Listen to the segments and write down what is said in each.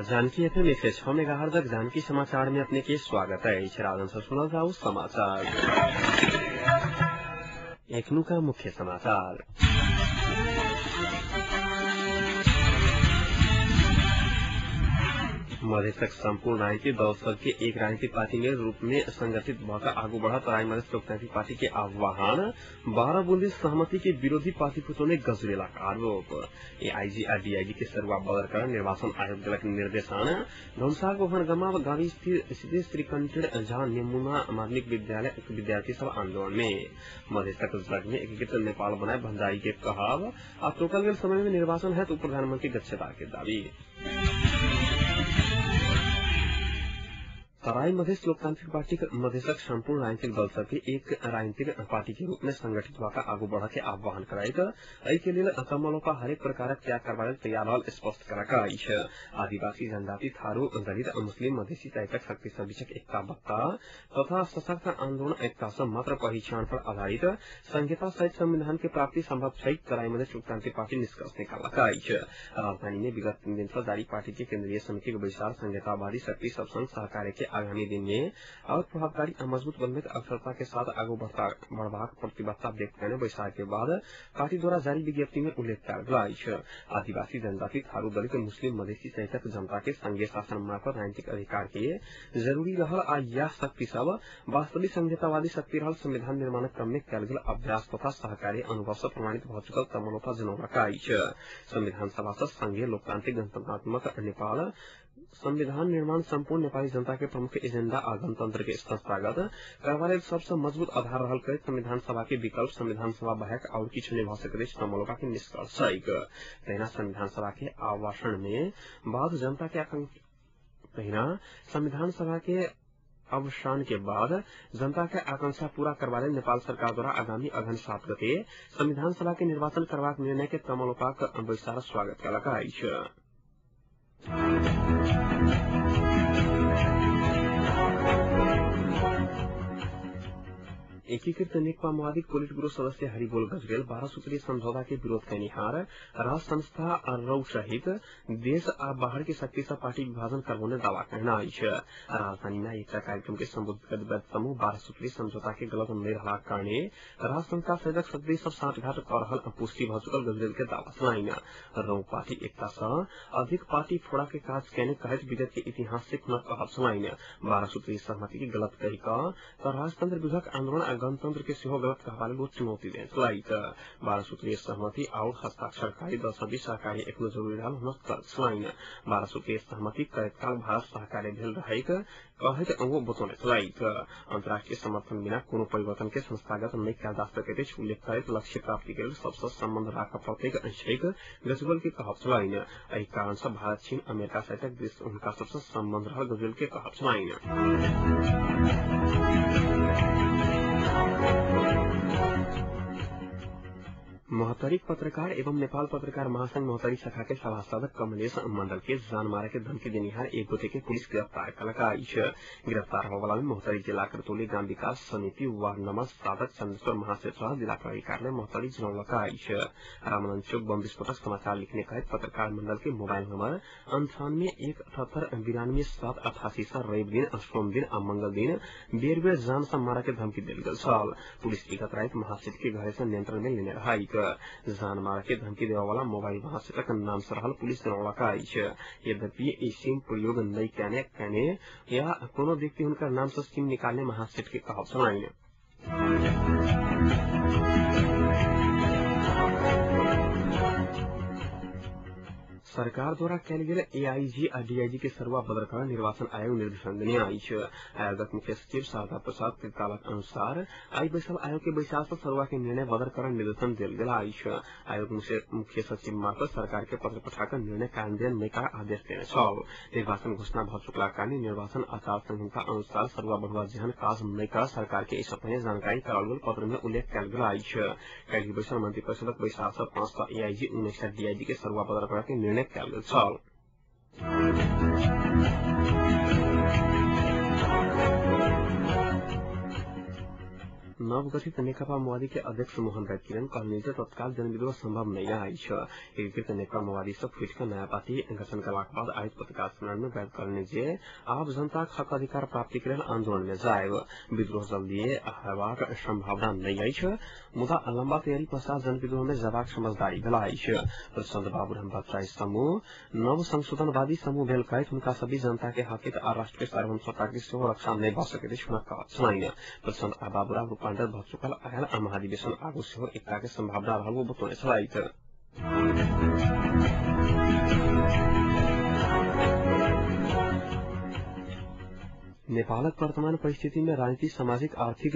Janaki FM 106 megahertz Janaki समाचार में अपने के स्वागत है। राजन से सुनल जाऊ समाचार। एखनु का मुख्य समाचार। मधेशक सम्पूर्ण राजनीतिक दल सबके एक राजनीतिक पार्टी में रूप में संगठित भऽ आगू बढ़त तराई मधेश लोकतांत्रिक पार्टी के आह्वान। 12 बुंदी सहमति के विरोधी पार्टी फुटौने गजुरेलाक आरोप। एआईजी आ डीआईजी के सरुआ बदर कर निर्वाचन आयोग देलक निर्देशन। धनुषाक ओहनगमा गावी स्थित श्रीकंठ झा नमूना माध्यमिक विद्यालय विद्यार्थी सब आंदोलन में। मधेशक जग में एकीकृत नेपाल बनाए भंडारी के कहब आ तोकल गेल समय में निर्वाचन है तो प्रधानमंत्री गच्छेदार के दावी। तराई मधेश लोकतांत्रिक पार्टी मधेशक सम्पूर्ण राजनीतिक दल सबके एक राजनीतिक पार्टी के रूप में संगठित भऽ आगू बढ़ के आह्वान करैत एहि के लेल तमलोपा हरेक प्रकारक त्याग करबा लेल तैयार रहल स्पष्ट करक अछि। आदिवासी, जनजाति, थारू, दलित, मुस्लिम, मधेसी सहितक शक्ति सबीचक एकता वक्ता तथा सशक्त आन्दोलन एकता सँ मात्र पहिचान पर आधारित संहिता सहित संविधान के प्राप्ति संभव छै तराई मधेश लोकतांत्रिक पार्टी निष्कर्ष निकालक अछि। राजधानी में विगत 3 दिन सँ जारी पार्टी के केन्द्रीय समिति के बैसार संहितावादी शक्ति सब संग सहकार्य के आगामी दिन में और प्रभावकारी आ मजबूत बनबैत अग्रसरता के साथ आगू बढ़बाक प्रतिबद्धता व्यक्त कयने बैसार के बाद पार्टी द्वारा जारी विज्ञप्ति में उल्लेख कयल गेल अछि। आदिवासी, जनजाति, थारू, दलित, मुस्लिम, मधेसी सहितक जनता के संघीय शासन मार्फत राजनीतिक अधिकार के जरूरी रहल आ यह शक्ति सब वास्तविक संहितावादी शक्ति रहल संविधान निर्माणक क्रम में कयल गेल अभ्यास तथा सहकार्य अनुभव सँ प्रमाणित भऽ चुकल तमलोपा जनौलक अछि। संविधान सभा सँ संघीय लोकतांत्रिक गणतंत्रात्मक नेपाल संविधान निर्माण सम्पूर्ण नेपाली जनता के प्रमुख एजेंडा आ गणतंत्र के संस्थागत करबा लेल सबसँ मजबूत आधार रहल कहैत संविधान सभा के विकल्प संविधान सभा बाहेक और किछु नहि भऽ सकैत अछि तमलोपा के निष्कर्ष छैक। तहिना संविधान सभा के आवासन में बाद जनता के आकांक्षा तहिना संविधान सभा के अवसान के बाद जनता के आकांक्षा पूरा करबा लेल नेपाल सरकार द्वारा आगामी अघन 7 गते संविधान सभा के निर्वाचन करबाक निर्णय के तमलोपाक बैसार स्वागत कयलक अछि। एकीकृत नेकपा माओवादी पोलिट ब्यूरो सदस्य हरिबोल गजरेल 12 सूत्रीय समझौता के विरोध कयनिहार राज संस्था रौ सहित देश आ बाहर के शक्ति सँ पार्टी विभाजन करबौने दावा कहना अछि। राजधानी में एकटा कार्यक्रम के संबोधित करैत समूह 12 सूत्रीय समझौता के गलत नहि रहलाक कारणे राज संस्था सहितक शक्ति सब साठघाट कऽ रहल पुष्टि भऽ चुकल गजरेल के दावा छलनि। रौ पार्टी एकता सँ अधिक पार्टी फोड़ा के काज कयने कहैत विगत के इतिहास से हुनक कहब छलनि। 12 सूत्रीय सहमति के गलत कहि कऽ राजतंत्र विरोधक आंदोलन आ गणतंत्र के सेहो गलत कहबा लेल चुनौती देने छलथि। 12 सूत्रीय सहमति आओर हस्ताक्षरकारी दल सब बीच सहकार्य एखनो जरूरी रहल हुनक तर्क छलनि। 12 सूत्रीय सहमति करैत काल भारत सहकार्य भेल रहैक कहैत ओ बतौने छलथि। अन्तर्राष्ट्रीय समर्थन बिना कोनो परिवर्तन के संस्थागत नहि कयल जा सकैत अछि उल्लेख करैत लक्ष्य प्राप्ति के लेल सबसँ सम्बन्ध राखऽ पड़तैक छैक गजबल के कहब छलनि। एहि कारण सँ भारत, चीन, अमेरिका सहितक देश हुनका सबसँ सम्बन्ध रहल गजबल के कहब छलनि। महोत्तरीक पत्रकार एवं नेपाल पत्रकार महासंघ महोत्तरी शाखा के सभासद कमलेश मंडल के जान मारे के धमकी देनिहार एक गोटे के पुलिस गिरफ्तार कलक अछि। गिरफ्तार होबला में महोत्तरी जिला करतोली ग्राम विकास समिति वार्ड नंबर 7 चंद्रेश्वर महासेठ जिला प्रहरी कार्यालय महोत्तरी जनौलक अछि। रामानंद चौक बम विस्फोटक समाचार लिखने कहैत पत्रकार मंडल के मोबाइल नंबर 98 178 92 788 सँ रवि दिन, सोम दिन आ मंगल दिन बेर बेर जान सँ मारे के धमकी देल गेल छल। पुलिस विगत राति महासेठ के घरे सँ नियंत्रण में लेने रहैक। जान मार के धमकी देवा वाला मोबाइल महासेठक नाम से रहल पुलिस जनौलक अछि। यद्यपि ई सिम प्रयोग नहि कयने या कोनो व्यक्ति हुनकर नाम सँ सिम निकालने महासेठ के कहब छलनि। सरकार द्वारा कयल गेल एआईजी आ डीआईजी के सरुआ बदर कर निर्वाचन आयोग निर्देशन देने अछि। आयोगक मुख्य सचिव शारदा प्रसाद त्रितालक अनुसार आई बैसल आयोग के बैसार सँ सरुआ के निर्णय बदर कर निर्देशन देल गेल अछि। आयोग मुख्य सचिव मार्फत सरकार के पत्र पठा कऽ निर्णय कार्यान्वयन नहि कर आदेश देने छल। निर्वाचन घोषणा भऽ चुकलाक कारणे निर्वाचन आचार संहिता अनुसार सरुआ बढ़ुआ जेहन काज नहि कर सरकार के एहि सँ पहिने जानकारी कराओल गेल पत्र में उल्लेख कयल गेल अछि। काल्हि बैसल मंत्रिपरिषदक बैसार सँ 5 एआईजी 19 डीआईजी के सरुआ बदर कर के निर्णय कयल गेल छल। नवगठित नेकपा माओवादी के अध्यक्ष मोहन वैद्य किरण कहलनि जे तत्काल जनविद्रोह संभव नहि अछि। एकीकृत नेकपा माओवादी सँ फूटि कऽ नया पार्टी गठन करबाक बाद आयोजित पत्रकार सम्मेलन में वैद्य कहलनि जे आब जनताक हक अधिकार प्राप्ति के लेल आंदोलन में जायब। विद्रोह जल्दीए हेबाक संभावना नहि अछि, मुदा लंबा तैयारी पश्चात जनविद्रोह में जबाक समझदारी भेला अछि। प्रचण्ड बाबूराम भट्टराई समूह नव संशोधनवादी समूह भेल कहैत हुनका सभी जनता के हक आ राष्ट्र के सार्वभौमसत्ता के सेहो रक्षा नहि भऽ सकैत अछि हुनक कहब छलनि। प्रचण्ड आ बाबूराम रूपांतर भऽ चुकल आयल आ महाधिवेशन आगू सेहो एकता के संभावना रहल ओ बतौने छलथि। नेपालक वर्तमान परिस्थिति में राजनीतिक, सामाजिक, आर्थिक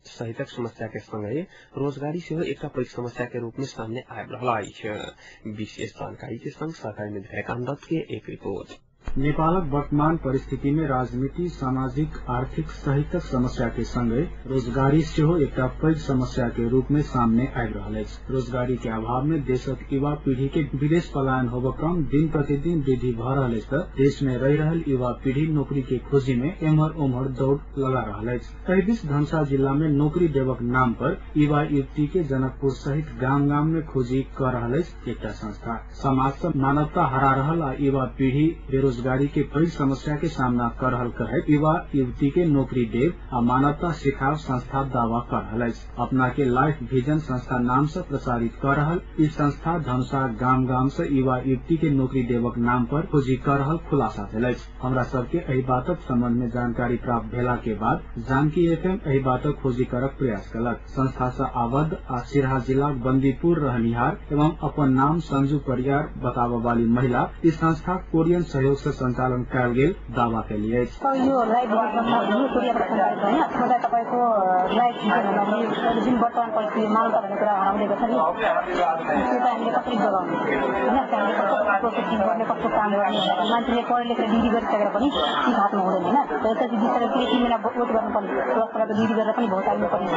सहितक समस्या के संगहि रोजगारी सेहो एकटा पैघ समस्या के रूप में सामने आबि रहल अछि। विशेष जानकारी के संग सहकर्मी धैर्यकांत दत्त के एक रिपोर्ट। नेपालक वर्तमान परिस्थिति में राजनीति, सामाजिक, आर्थिक सहितक समस्या के संगे रोजगारी सेहो एकटा पैघ समस्या के रूप में सामने आबि रहल अछि। रोजगारी के अभाव में देशक युवा पीढ़ी के विदेश पलायन होबक क्रम दिन प्रतिदिन वृद्धि भ रहल अछि त देश में रहि रहल युवा पीढ़ी नौकरी के खोजी में एम्हर ओम्हर दौड़ लगा रहल अछि। एहि बीच धनुषा जिला में नौकरी देबक नाम पर युवा युवती के जनकपुर सहित गाम गाम में खोजी क रहल अछि एकटा संस्था। समाज सँ मानवता हरा रहल आ युवा पीढ़ी बेरोजगारी के पैघ समस्या के सामना कर रहल कहैत युवा युवती के नौकरी देव आ मानवता सिखाव संस्था दावा कर रहल अछि। अपना के लाइफ विजन संस्था नाम से प्रचारित कर रहल ई संस्था धनुषा गाम गाम से युवा युवती के नौकरी देवक नाम पर खोजी कर रहल खुलासा भेल अछि। हमरा सबके एहि बातक संबंध में जानकारी प्राप्त भेला के बाद जानकी एफएम एहि बातक खोजी करक प्रयास कलक। संस्था से आबद्ध आ सिरहा जिलाक बंदीपुर रहनिहार एवं अपन नाम संजू परियार बताबऽ वाली महिला ई संस्था कोरियन सहयोग से संचालन कयल गेल दावा केली अछि। यो लाइफ संस्था तपाईँको लाइफ जुन वर्तमान परिस्थिति मानवता भन्ने कुरा हराउँदै गएको छ नि, त्यो त हामीले कसरी जोगाउने होइन, हामीले कस्तो प्रोसेसिङ गर्ने, कस्तो काम गर्ने। मान्छेले पढे लेखेर डिग्री गरिसकेर पनि चिज हातमा हुँदैन होइन, त्यसपछि बिचरा फेरि 3 महिना वेट गर्नुपर्ने, प्लस तपाईँको डिग्री गरेर पनि भोट हाल्नुपर्ने।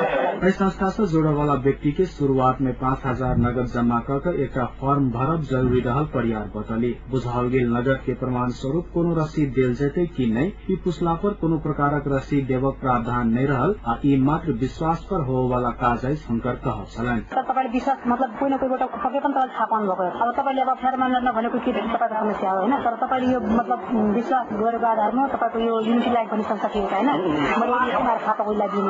एहि संस्था से जोड़े वाला व्यक्ति के शुरुआत में 5000 नगद जमा कर एकटा फॉर्म भरब जरूरी रहल परियार बतली। बुझाओल गेल नगद के प्रमाण स्वरूप कोनो रसीद देल जेतै कि नहि ई पुछला पर कोनो प्रकारक रसीद देबक प्रावधान नहि रहल आ ई मात्र विश्वास पर होबय वाला काज अछि हुनकर कहब छलनि। तपाईँले विश्वास मतलब कोही न कोहीबाट पक्कै पनि तपाईँले थाहा पाउनु भएको। अब तपाईँले अब अप्ठ्यारो मानेर नभनेको के तपाईँको समस्या हो होइन, तर तपाईँले यो मतलब विश्वास गरेको आधारमा तपाईँको यो युनिटी लाइफ भन्ने संस्था थियो होइन, मैले उनीहरू थाहा पाएको लागि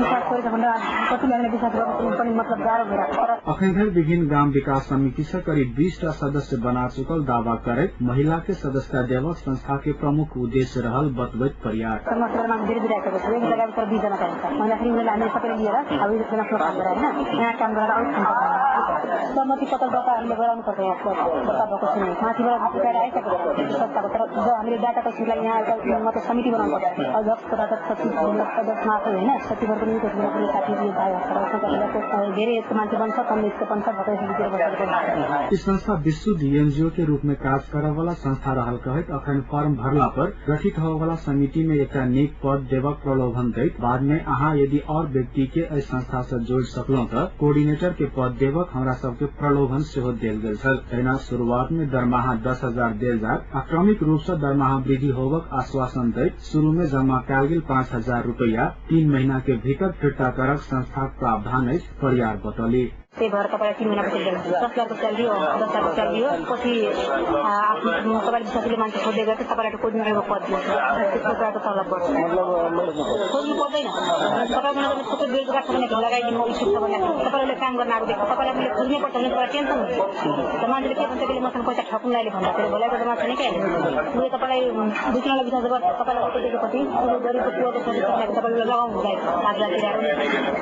विश्वास गरेको भन्दा कतिले हामीले विश्वास गर्नु पनि मतलब गाह्रो भइरहेको। तर अखन धरि विभिन्न ग्राम विकास समिति से करीब 20 टा सदस्य बना चुकल दावा करैत महिला के सदस्यता देवक संस्था के प्रमुख उद्देश्य रहल बतबैत परियार। समस्या धेरै बिराएको छ, एक जग्गा तर 20 जना चाहिन्छ महिला, फेरि उनीहरूलाई हामीले सबैले लिएर अब यो काम गरेर होइन यहाँ काम गरेर अलिक सहमति पत्र दर्ता हामीले गराउनु पर्छ। यहाँ दर्ता भएको छैन, माथिबाट उठाएर आइसकेको छ संस्थाको, तर जब हामीले डाटाको लागि यहाँ एउटा मतलब समिति बनाउनु पर्छ। अध्यक्ष सचिव अध्यक्ष मात्र होइन, सचिवहरू पनि साथी भाइहरू धेरै यसको मान्छे बन्छ, कम यसको बन्छ भएको। ई संस्था विशुद्ध एनजीओ के रूप में काज करऽ वाला संस्था रहल कहैत अखन फॉर्म भरला पर गठित होबय वाला समिति में एकटा नीक पद देबक प्रलोभन दैत बाद में अहाँ यदि और व्यक्ति के एहि संस्था से जोड़ि सकलहुँ त कोऑर्डिनेटर के पद देबक हमरा सबके प्रलोभन सेहो देल गेल छल। तहिना शुरुआत में दरमाहा 10,000 देल जायत आ क्रमिक रूप से दरमाहा वृद्धि होबक आश्वासन दैत शुरू में जमा कयल गेल 5,000 रुपया 3 महीना के भीतर फिर्ता करक संस्थाक प्रावधान अछि परियार बतौली। त्यही भएर तपाईँलाई 3 महिनापछि 10 लाखको स्यालेरी हो, 10 लाखको स्यालेरी हो, पछि आफ्नो तपाईँले विश्वासले मान्छे खोज्दै गएर तपाईँलाई कोअर्डिनेटरको पद दिन्छ, त्यसको कुराको तलब बढ्छ। खोज्नु पर्दैन, तपाईँको थुप्रै बेरोजगार छ भने लगाइदिनु इच्छुक छ भने तपाईँले काम गर्न आएको देख्छ, तपाईँलाई मैले खोज्नै पर्छ भने तपाईँलाई टेन्सन हुन्छ। र मान्छेले के भन्छ, त्यसले मसँग पैसा ठग्नुलाई भन्दाखेरि भोलाइको जमा छैन क्या, उसले तपाईँलाई 2-3 विश्वास गर्छ, तपाईँलाई अर्को दिएपछि उसले गरिबको पुवाको तपाईँले लगाउनु हुँदैन 5 लाख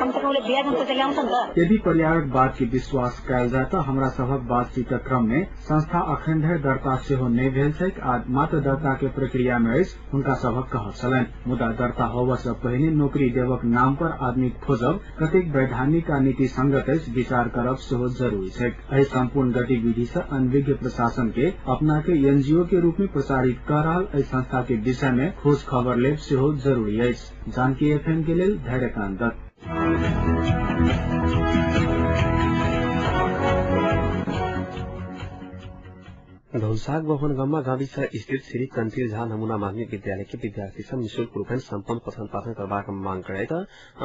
कमसेकम उसले ब्याजमा पैसा ल्याउँछ नि त। यदि परियारक बात के विश्वास कयल जाय त हमरा सभक बातचीतक क्रम में संस्था अखन धरि दर्ता सेहो नहि भेल छैक आ मात्र दर्ता के प्रक्रिया में अछि हुनका सभक कहब छलनि। मुदा दर्ता होबय सँ पहिने नौकरी देबक नाम पर आदमी खोजब कतेक वैधानिक आ नीति संगत अछि विचार करब सेहो जरूरी छैक। एहि संपूर्ण गतिविधि सँ अनभिज्ञ प्रशासन के अपना के एनजीओ के रूप में प्रचारित क रहल एहि संस्था के विषय में खोज खबर लेब सेहो जरूरी अछि। जानकी एफएम के लेल धैर्यकांत दत्त। धौलसाग भवन गाममा गाविस स्थित श्री कन्तिर झा नमूना माध्यमिक विद्यालय के विद्यार्थी सब निशुल्क रूप में सम्पन्न पठन पाठन करबाक मांग करैत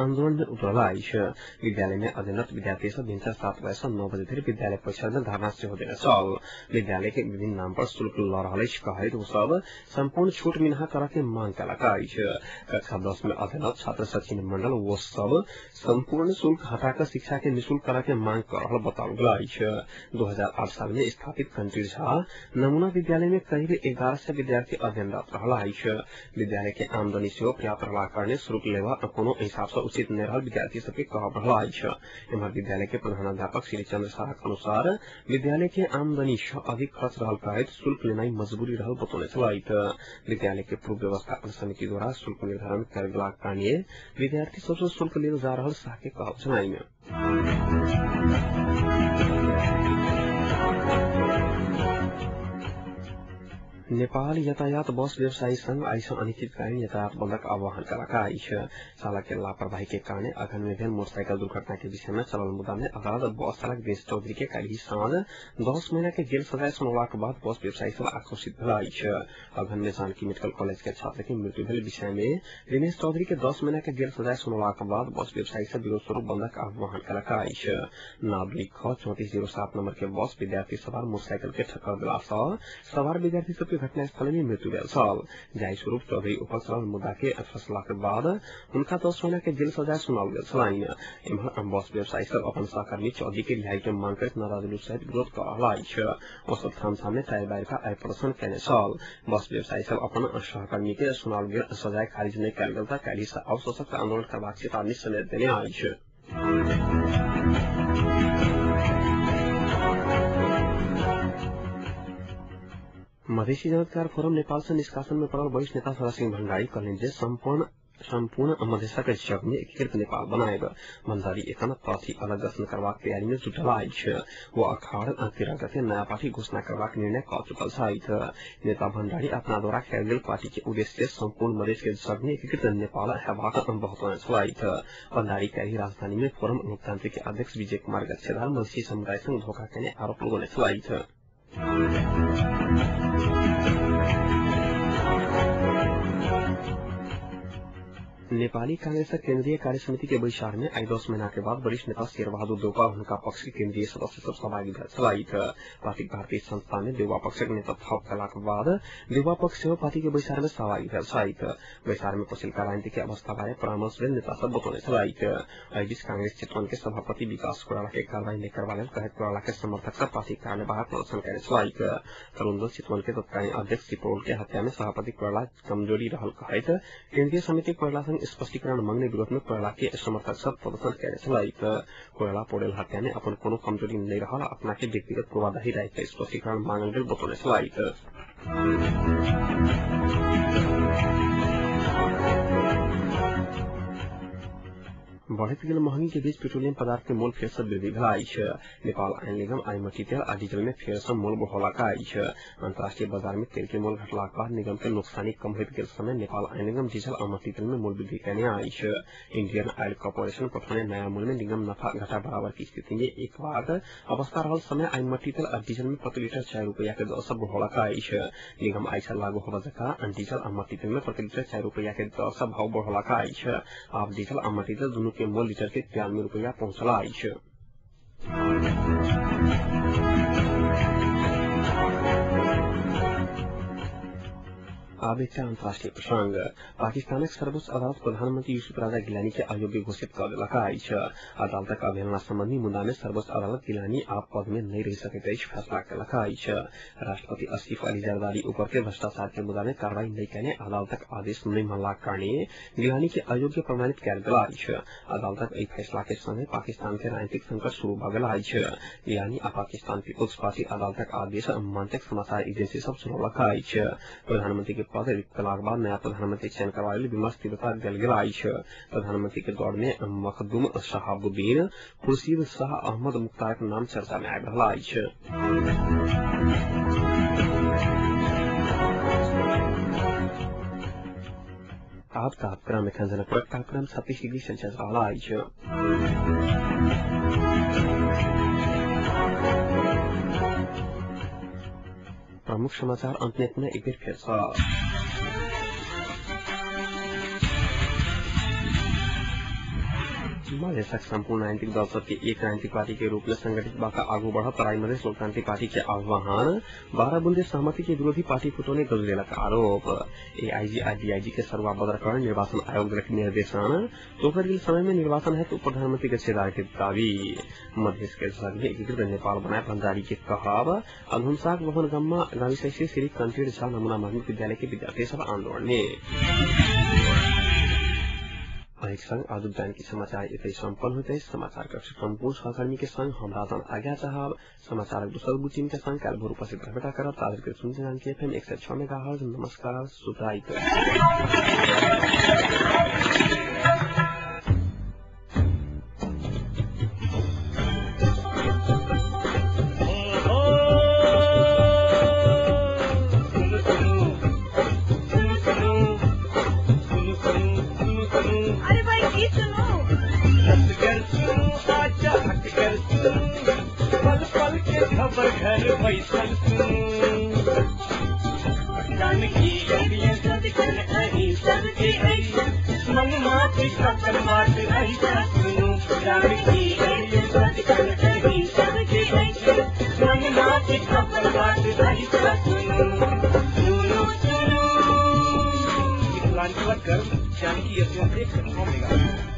आंदोलन में उतरल अछि। विद्यालय में अध्ययनरत विद्यार्थी सब भिनसर 7 बजे से 9 बजे धरि विद्यालय परिसर में धरना सेहो देने छल। विद्यालय के विभिन्न नाम पर शुल्क ल रहल अछि कहैत ओ सब सम्पूर्ण छूट मिनहा करऽ के मांग केलक अछि। कक्षा 10 में अध्ययनरत छात्र सचिन मंडल ओ सब सम्पूर्ण शुल्क हटा कऽ शिक्षा के निशुल्क करऽ के मांग कर रहल बताओल गेल अछि। 2008 साल में स्थापित कंटीर झा नमूना विद्यालय में करीब 1100 विद्यार्थी अध्ययनरत रहल अछि। विद्यालय के आमदनी सेहो पर्याप्त रहलाक कारणे शुल्क लेबा कोनो हिसाब से उचित नहि रहल विद्यार्थी सबके कहब रहल अछि। एम्हर विद्यालय के प्रधानाध्यापक श्री चंद्र शाह के अनुसार विद्यालय के आमदनी से अधिक खर्च रहल कहैत शुल्क लेनाइ मजबूरी रहल बतौने छलथि। विद्यालय के पूर्व व्यवस्थापन समिति द्वारा शुल्क निर्धारण कयल गेलाक कारणे विद्यार्थी सबसँ शुल्क लेल जा रहल शाह के कहब छलनि। नेपाल यातायात बस व्यवसायी संघ आइ सँ अनिश्चितकालीन यातायात बंदक आह्वान केलक अछि। चालक के लापरवाही के कारणे अघन में भेल मोटरसाइकिल दुर्घटना के विषय में चलल मुद्दा में अदालत बस चालक दिनेश चौधरी के काल्हि साँझ 10 महीना के जेल सजाय सुनौलाक बाद बस व्यवसायी सब आक्रोशित भेल अछि। अघन में जानकी मेडिकल कॉलेज के छात्र के मृत्यु भेल विषय में दिनेश चौधरी के 10 महीना के जेल सजाय सुनौलाक बाद बस व्यवसायी सब विरोध स्वरूप बंदक आह्वान केलक अछि। नागरिक ख 3407 नंबर के बस विद्यार्थी सवार मोटरसाइकिल के ठक्कर देला सँ सवार विद्यार्थी सबके घटनास्थल में मृत्यु भेल छल। जाहि स्वरूप चौधरी ऊपर चलल मुद्दा के फैसला के बाद हुनका 10 महीना के जेल सजाय सुनाओल गेल छलनि। एम्हर बस व्यवसायी सब अपन सहकर्मी चौधरी के रिहाई के मांग करैत नारा जुलूस सहित विरोध कऽ रहल अछि। ओ सब ठाम ठाम में टायर बारि कऽ आइ प्रदर्शन केने छल। बस व्यवसायी सब अपन सहकर्मी के सुनाओल गेल सजाय खारिज नहि कयल गेल तऽ काल्हि सँ आओर सशक्त आंदोलन करबाक चेतावनी समेत देने अछि। मधेसी जनअधिकार फोरम नेपाल से निष्कासन में पड़ल वरिष्ठ नेता सदा सिंह भण्डारी कहलनि जे सम्पूर्ण मधेसक जग में एकीकृत नेपाल बनायब। भण्डारी एखन पार्टी अलग गठन करबाक तैयारी में जुटल अछि। ओ अखाड़ 13 गते नयाँ पार्टी घोषणा करबाक निर्णय कऽ चुकल छथि। नेता भण्डारी अपना द्वारा कयल गेल पार्टी के उद्देश्य सम्पूर्ण मधेस के जग में एकीकृत नेपाल हेबाक बतौने छलथि। भण्डारी काल्हि राजधानी में फोरम लोकतांत्रिक के अध्यक्ष विजय कुमार गच्छेदार मधेसी समुदाय संग धोखा केने आरोप लगौने छलथि। नेपाली कांग्रेसक केन्द्रीय कार्य समिति के बैसार में आइ 10 महीना के बाद वरिष्ठ नेता शेरबहादुर देउपा हुनका पक्ष के केन्द्रीय सदस्य सब सहभागी भेल छलथि। पार्टीक भारतीय संस्था में देउवा पक्षक नेता थप कयलाक बाद देउवा पक्ष सेहो पार्टी के बैसार में सहभागी भेल छलथि। बैसार में पछिलका राजनीति के अवस्था बारे परामर्श भेल नेता सब बतौने छलथि। एहि बीच कांग्रेस चितवन के सभापति विकास कोइराला के कार्रवाई नहि करबा लेल कहैत कोइराला के समर्थक सब पार्टी कार्यालय बाहर प्रदर्शन केने छलथि। तरुण दल चितवन के तत्कालीन अध्यक्ष सिपौल के हत्या में सभापति कोइराला कमजोरी रहल कहैत केन्द्रीय समिति कोइराला संग स्पष्टीकरण मांगने विरोध में कोइराला के समर्थक सब प्रदर्शन केने छलथि। कोइराला पौडेल हत्या में अपन कोनो कमजोरी नहि रहल अपना के व्यक्तिगत पूर्वाधारी राखि स्पष्टीकरण मांगल गेल बतौने छलथि। बढ़ैत गेल महंगी के बीच पेट्रोलियम पदार्थ के मोल फेर सँ वृद्धि भेल अछि। नेपाल आयल निगम आइ मट्टी तेल आ डीजल में फेर सँ मोल बढ़ौलक अछि। अंतर्राष्ट्रीय बाजार में तेल के मोल घटलाक बाद निगम के नुकसानी कम होइत गेल समय नेपाल आयल निगम डीजल आ मट्टी तेल में मोल वृद्धि केने अछि। इंडियन ऑयल कॉर्पोरेशन पठौने नया मूल्य में निगम नफा घटा बराबर की स्थिति में एक बार अवस्था रहल समय आइ मट्टी तेल आ डीजल में प्रति लीटर 4 रुपया के दर सँ बढ़ौलक अछि। निगम आइ सँ लागू होबय जकाँ डीजल आ मट्टी तेल में प्रति लीटर 4 रुपया के दर सँ भाव बढ़ौलक अछि। आब डीजल आ मट्टी तेल दुनू के मोल लीटर के 93 रुपया पहुंचल अछि। आब एकटा अंतर्राष्ट्रीय प्रसंग। पाकिस्तानक सर्वोच्च अदालत प्रधानमंत्री यूसुफ राजा गिलानी के अयोग्य घोषित कऽ देलक अछि। अदालतक अवहेलना संबंधी मुद्दा में सर्वोच्च अदालत गिलानी आब पद में नहि रहि सकैत अछि फैसला केलक अछि। राष्ट्रपति आसिफ अली जरदारी ऊपर के भ्रष्टाचार के मुद्दा में कार्रवाई नहि केने अदालतक आदेश नहि मानलाक कारणे गिलानी के अयोग्य प्रमाणित कयल गेल अछि। अदालतक एहि फैसला के संगे पाकिस्तान के राजनीतिक संकट शुरू भऽ गेल अछि। गिलानी आ पाकिस्तान पीपुल्स पार्टी अदालतक आदेश मानतक समाचार एजेंसी सब सुनौलक अछि। प्रधानमंत्री के पद रिक्त कयलाक बाद नया प्रधानमंत्री चयन करबा लेल विमर्श तीव्रता देल गेल अछि। प्रधानमंत्री के दौड़ में मखदूम शहाबुद्दीन, खुर्शीद शाह अहमद मुख्तारक नाम चर्चा में आबि रहल अछि। आब तापक्रम एखन जनकपुरक तापक्रम 36 डिग्री सेल्सियस रहल अछि। प्रमुख समाचार अंत में पुनः एक बेर फेर सँ। मधेशक सम्पूर्ण राजनीतिक दल सबके एक राजनीतिक पार्टी के रूप में संगठित बाका आगू बढ़ तराई मधेश लोकतांत्रिक पार्टी के आह्वान। 12 बुंदे सहमति के विरोधी पार्टी फुटौने गजुरेलक आरोप। एआईजी आ डीआईजी के सरुआ बदर निर्वाचन आयोग देलक निर्देशन। तोकर समय में निर्वाचन है तो प्रधानमंत्री गच्छेदार के दावी। मधेश के संघ में एकीकृत नेपाल बनाए भण्डारी के कहब। अधुनसाक भवन गम्मा गाविस श्री कंटीर झा नमूना माध्यमिक विद्यालय के विद्यार्थी सब आंदोलन में। एक संग आजुक जानकी समाचार यतै सम्पन्न होते। समाचार कक्ष सम्पूर्ण सहकर्मी के संग हम राजन आज्ञा चाहब। समाचारक दोसर बुलेटिन के संग काल्हि भोर उपस्थित रहबे करब। ताधरि के सुनते जानकी एफएम 106 मेगाहर्ट्ज। नमस्कार, शुभरात्रि। खबर घर बैसल जानकी मिथिलांचलक गर्व जानकी एफएम 106 मेगाहर्ट्ज।